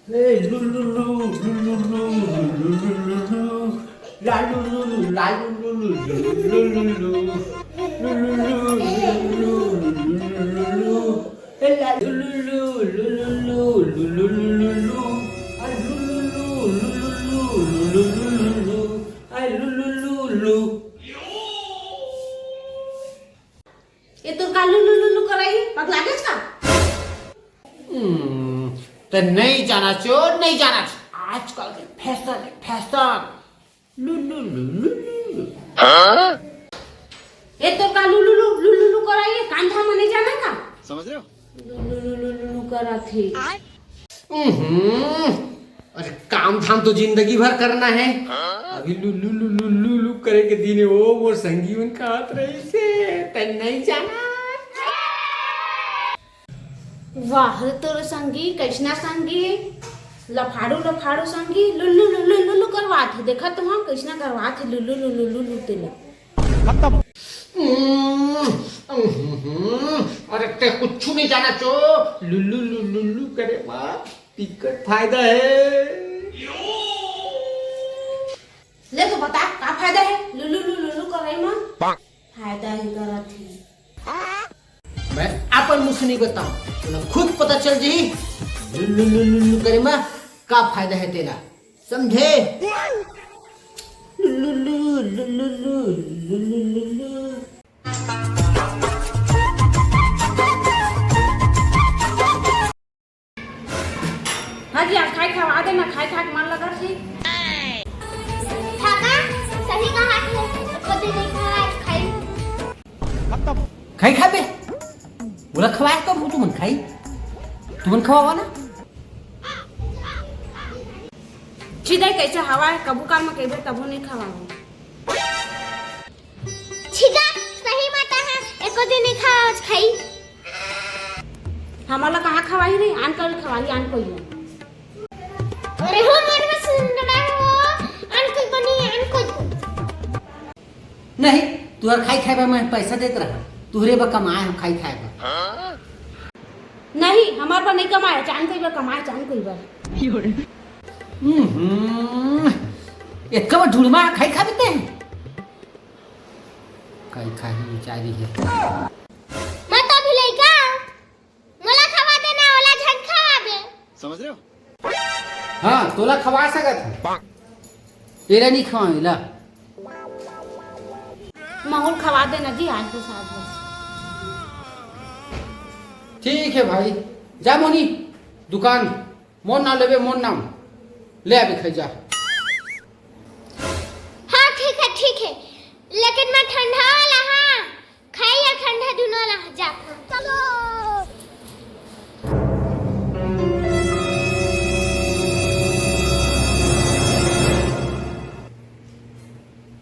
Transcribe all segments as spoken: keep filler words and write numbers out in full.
ए लुलुलु, लुलुलु, लुलुलु, लुलुलु, लालुलुलु, लालुलुलु, लुलुलु, लुलुलु, लुलुलु, लुलुलु, ए लालुलुलु, लुलुलु, लुलुलु, आ लुलुलु, लुलुलु, लुलुलु, आ लुलुलु, लु। ए तोर का लुलु लुलु करई? पगला गेस का? हम्म, ते नहीं जाना चो, नहीं जाना चो। आजकल के फैशन है, फैशन। लुलु लुलु लुलु। ए तोर का लुलु लु, लुलु लु करई? काम धाम में नहीं जाना का? समझ रहे हो? लुलु लुलु लुलु करत हे। उहुं, अरे काम धाम तो जिंदगी भर करना है। अभी लुलु लुलु लुलु करे के दिन है, ओ मोर संगी मन कहत रहिसे, तैं नहीं जाना। वाह रे तोर संगी, कैसना संगी, लफाड़ू लफाड़ू संगी, लुलु लुलु लुलु करवात हे। देखा तो हम कैसना करवात हे लुलु लुलु लुलु तेला। खत्म। हम्म, हम्म, अरे ते कुछ नहीं जाना चो, लुलु लुलु लुलु करे मा टिकट फायदा है। ले तो बता का फायदा है लुलु लुलु लुलु करे मा? फायदा ही करत ही। मैं अपन मुंह से नहीं बताऊं, तोला खुद पता चल जाही। लुलु लुलु लुलु करे मा का फायदा है तेला, समझे? लुलु लुलु लुलु लुलु लुलु लुलु। हाँ जी, आज खाई खवा दे ना, खाई खा के मन लगा थी। काका, सही कहा थे, कभी नहीं खाया आज खाई। खाई खाबे? बोला खवाए कब तुमन खाई? तुमन खवावा ना। चिदाई कैसे हवा है, कबू काल में कई बेर तबो नहीं खवावा। छिका, सही माता है, एको दिन नहीं खाया आज खाई। हमला कहाँ खवाई रे, आन कर खवाई, आन कोई। अरे हो मोर में सुन रहा हो, आन कोई बनी, आन कोई। नहीं, तुहर खाई खाए बर मैं पैसा देत रहा, तुहरे बर कमाए हम खाई खाए बर। नहीं, हमार बर नहीं कमाए, चांद कोई बर कमाए, चांद कोई बर। हम्म, इतका बड़ ढूढ़मा खाई खा देते हैं। खाई खाई बेचारी है। मैं तो अभी लइका, मोला खवा देना, ओला झन खवाबे। समझ रहे हो? हाँ, तोला खवा सकत हूँ। एला नहीं खवावे ला। माहौल खवा देना जी, आज के साथ बस। ठीक है भाई, जा मोनी दुकान, मोर नाम लेबे, मोर नाम ले आबे खाई जा। हाँ ठीक है, ठीक है, लेकिन मैं ठंडा वाला, हाँ। खाई या ठंडा दुनो ला जा। चलो।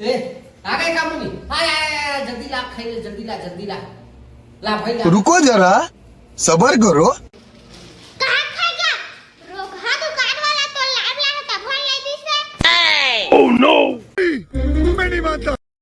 ए, आ गए का मुनी? आय, आय, आय, जल्दी ला, खाई ले, जल्दी ला, जल्दी ला। ला भाई ला। रुको जरा, सबर करो। कहाँ खा गया? रोगहा दुकान वाला तो लाभ ला है, तब ले दी से। Oh no! मैं नहीं मानता।